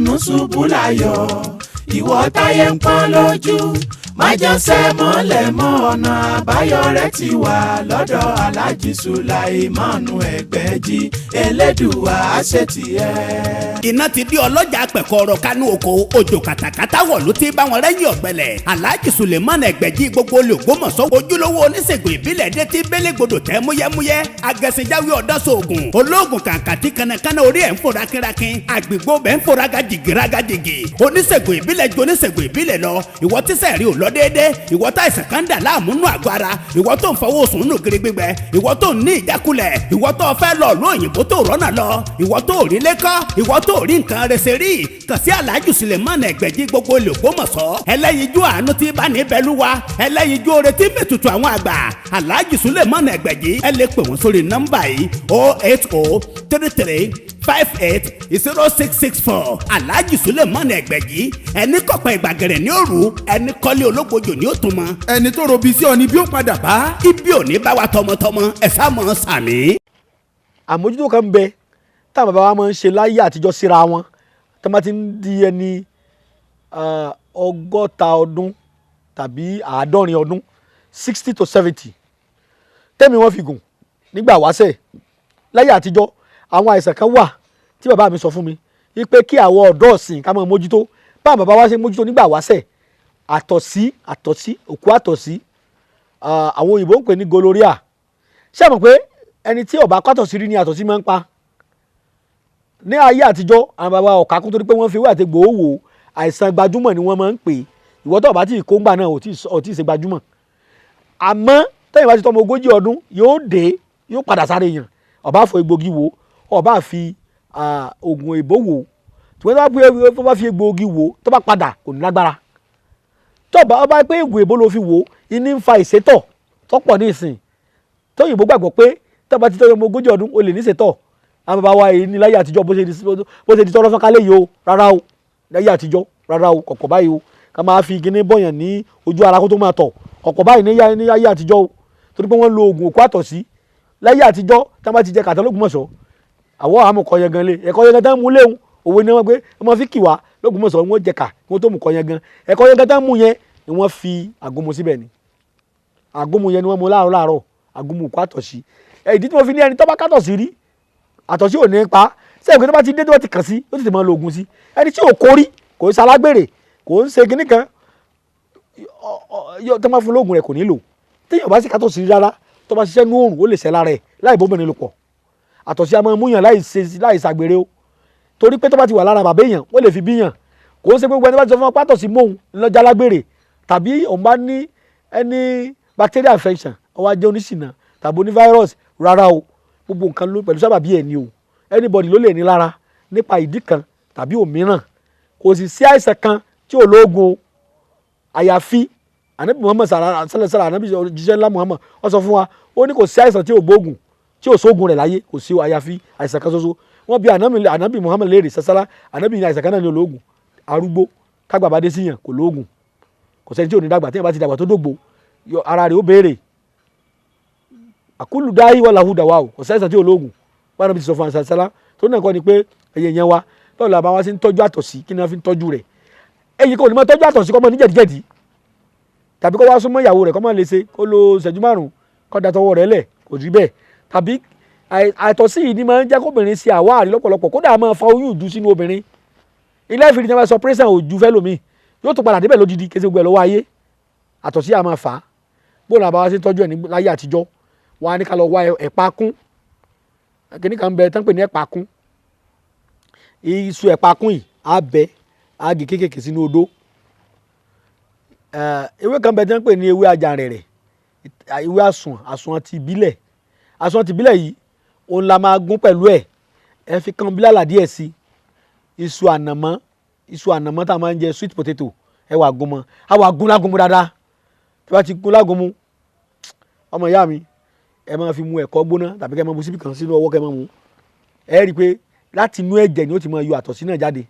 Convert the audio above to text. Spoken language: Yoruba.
Ìdùnnú ṣubú láyọ̀, ìwọ táyé ń pọ́n lójú, májànsẹ́ mọ́lẹ̀ mọ́, ọ̀nà àbáyọ rẹ̀ ti wà lọ́dọ̀ Aláàjì Sùláìmánu Ẹgbẹ̀jì. Elédùwà àṣetìẹ́. Iná ti di ọlọ́jà pẹ̀kọ́rọ̀ kánú oko, òjò kàtàkàtà wọ̀ ló ti bá wọn rẹ́yìn ọ̀gbẹ́lẹ̀. Alhaji Suleiman Ẹgbẹ̀jì gbogbo olùgbòmọ̀sọ́, ojúlówó oníṣègùn ìbílẹ̀ dé tí bélégbodò tẹ́ múyẹ́múyẹ́, agẹ̀sìnjáwé ọ̀dọ́sọ̀ọ̀gùn olóògùn kàǹkàtì, kànnàkànnà orí ẹ̀ ń fò rákínrákín, àgbègbè bẹ́ẹ̀ ń fò rágàjìgì rágàjìgì. Oníṣègùn ìbílẹ̀ ju oníṣègùn ìbílẹ̀ lọ. Ìwọ tíṣẹ̀ rí ò lọ déédé, ìwọ tá ìsàn kan dà láàmú nù àgọ́ ara, ìwọ tó ń fọwọ́ sùn nù gírí gbígbẹ, ìwọ tó ń ní ìjákulẹ̀, ìwọ tó fẹ́ lọ ló òyìnbó tó rọ́nà lọ, ìwọ tó rí lẹ́kọ́, ìwọ tó rí nǹkan rẹsẹ̀ rí, kàn sí Alhaji Suleiman Ẹgbẹ̀jì gbogbo olùgbòmọ̀sọ́, ẹlẹ́yinjú àánú tí bá ní bẹ́lúwa, ẹlẹ́yinjú oore tí mẹ́tutù àwọn àgbà. Alhaji Suleiman Ẹgbẹ̀jì, ẹ lè pè wọ́n sórí nọ́mbà yìí: 08033580664. Alhaji Suleiman Ẹgbẹ̀jì, ẹni kọ̀pẹ́ ìgbàgẹ̀rẹ̀ ní òru, ẹni kọ́lé ológbojò ní òtún mọ́. Ẹni tó robi sí ọ ni bí ó padà bá. Ibi ò ní bá wa tọmọtọmọ, ẹ sá mọ́ sàmì. Àmójútó kan ń bẹ táwọn bàbá wa máa ń ṣe láyé àtijọ́ síra wọn tó bá ti ń di ẹni 60 ọdún tàbí 70 ọdún, 60 to 70, tẹ́mi wọ́n fi gùn nígbà wáṣẹ̀. Láyé àtijọ́, àwọn àìsàn kan wà tí bàbá mi sọ fún mi wípé kí àwọn ọ̀dọ́ ọ̀sìn ká máa mójútó báwọn bàbá wa ṣe mójútó nígbà wáṣẹ̀. Àtọ̀sí, àtọ̀sí, òkú àtọ̀sí, àwọn òyìnbó ń pè ní gonorrhea. Ṣé ẹ mọ̀ pé ẹni tí ó bá kó àtọ̀sí rí ni àtọ̀sí máa ń pa? Ní ayé àtijọ́, àwọn bàbá ọ̀ka kún torí pé wọ́n fi ewé àti egbò wò. Àìsàn gbajúmọ̀ ni wọ́n máa ń pè. Ìwọ tó bá tí kó ńgbà náà, ò tí ì ṣe gbajúmọ̀. Àmọ́ tẹ́yìn bá ti tọ́mọ 40 ọdún, yóò dé, yóò padà sáré yàn. Ó bá fọ egbògi wò, ó bá fi oògùn èbó wò, tí wọ́n bá fi egbògi wò, tó bá padà, kò ní lágbára. Tó bá pé oògùn èbó ló fi wò, ìní ń fa ìsétọ̀ tọ́pọ̀ ní ìsìn tóyìnbó gbàgbọ́ pé tó bá ti tọ́jú ọmọ 40 ọdún, o lè ní ìsétọ̀. Àwọn bàbá wa yìí ní láyé àtijọ́, bó ṣe di tọ́rọ́ fọ́nkálẹ̀ yìí o, rárá o. Láyé àtijọ́, rárá o, kọ̀kọ̀ báyìí o. Ká máa fi kíní bọ̀yàn ní ojú ara kó tó máa tọ̀, kọ̀kọ̀ báyìí ní ayé àtijọ́ o, torí pé wọ́n lo oògùn òkú àtọ̀sí. Láyé àtijọ́, tí wọ́n bá ti jẹ kàtà lÓgbómọ̀ṣọ́, àwọ̀ àmọ̀kọ yẹn gan lé ẹ̀kọ́ yẹn gan tán mú léwu. Òwe ni wọ́n gbé wọ́n máa fi kì wá lÓgbómọ̀ṣọ́. Wọ́n jẹ kà kí wọ́n tó mú kọ yẹn gan. Ẹ̀kọ́ yẹn gan tán mú yẹn ni wọ́n fi àgúnmu síbẹ̀ ni. Àgúnmu yẹn ni wọ́n mú láàárọ̀ láàárọ̀, àgúnmu òkú àtọ̀sí. Ìdí tí mo fi ní ẹni tó bá kátọ̀sí rí, àtọ̀sí ò ní pa sẹ́yìn pé tó bá ti dé, tó bá ti kàn sí, ó tètè máa lo oògùn sí. Ẹni tí ò kórí, kò ń ṣalágbèrè, kò ń ṣe kinní kan tó máa fún lóògùn rẹ̀, kò ní lò. Téèyàn bá sì kátọ̀sí rí rárá, tó bá ṣiṣẹ́ nú òòrùn, ó lè ṣẹ́ lára ẹ̀ láì bóbìnrin lò pọ̀. Àtọ̀sí a máa múyàn láì ṣe láì ṣàgbèrè o, torí pé tó bá ti wà lára bàbá èèyàn, wọ́n lè fi bíyàn. Kò ń ṣe pé gbogbo ẹni bá ti sọ fún wọn pátọ̀sí móhun lọ́jà lágbèrè, tàbí òun bá ní ẹni bacterial infection, ó wá jẹ́ oníṣìnà tàbí oní virus, rárá o. Gbogbo nǹkan ló pẹ̀lú sábàbí ẹ̀ ni o. Anybody ló lè ní lára nípa ìdí kan tàbí òmíràn. Kò sì sí àìsàn kan tí ò lóògùn o, àyàfi Anabi Muhammad sallallahu, Anabi jíṣẹ́ ńlá Muhammad, ó sọ fún wa, ó ní kò sí àìsàn tí ò gbóògùn, tí ò sóògùn rẹ̀ láyé, kò sí o, àyàfi àìsàn kan ṣoṣo. Wọ́n bi Anabi Muhammad léèrè sasala. Anabi ní àìsàn kan náà ní olóògùn: arúgbó. Kágbà bá dé síyàn, kò lóògùn. Kò sẹ́ni tí ò ní dàgbà. Tí yẹn bá ti dàgbà tó dògbò, ara rẹ̀ ó béèrè àkúlù dáhì wà láhùdà wà o. Kò sí àìsàn tí ò lóògùn. Wọn Anabi ti sọ fún àṣàṣàlá tó náà kọ́ ni pé ẹ̀yẹ yẹn wa, báwo la bá wá sí ń tọ́jú àtọ̀sí? Kí ni wọ́n fi ń tọ́jú rẹ̀? Ẹ̀yìn kò ní máa tọ́jú àtọ̀sí kọ́ mọ́ ní jẹ̀díjẹ̀dí, tàbí kó wá súnmọ́ ìyàwó rẹ̀, kó má lè ṣe, kó lo ìṣẹ́jú 5, kó da tọwọ́ rẹ̀ lẹ̀, kò rí bẹ́ẹ̀. Tàbí àìtọ́sí yìí ni máa ń jẹ́ kóbìnrin ṣe àwáàrí lọ́pọ̀lọpọ̀, kódà máa fa oyún ìju sínú obìnrin. Ilé ìfìdí tí wọ́n bá sọ pírẹ́sàn òjú fẹ́ lómi, yóò tún padà débẹ̀ lódìdí. Kése gbogbo ẹ̀ lọ́wọ́ ayé, àtọ̀sí á máa fà á. Bóun àbá wá sí tọ́jú ẹ̀ ní láyé àtijọ́, wọn á ní ká lọ wá ẹ̀pà kún. Kíní kan bẹ tán pè ní ẹ̀pà kún. Iṣu ẹ̀pà kún yìí, á bẹ, á gé kéékèèké sínú odó. Ewé kan bẹ tán pè ní ewé ajàrẹ̀rẹ̀, ewé àsùn, àsùn ti ìbílẹ̀. Àsùn ti ìbílẹ̀ yìí, òun la máa gún pẹ̀lú ẹ̀. Ẹ fi kan bílàlà díẹ̀ sí iṣu ànàmọ́, iṣu ànàmọ́ tá a máa ń jẹ, sweet potato. Ẹ wà gún mọ́, á wà gún lágúnmu dáadáa. Tí wọ́n ti gún lágúnmu, ọmọ ìyá mi, ẹ máa fi mu ẹ̀kọ́ gbóná, tàbí kẹ́ ẹ máa bu síbì kan sínú ọwọ́, kẹ́ ẹ máa mu. Ẹ rí i pé láti inú ẹ̀jẹ̀ ni ó ti máa yọ àtọ̀sí náà jáde.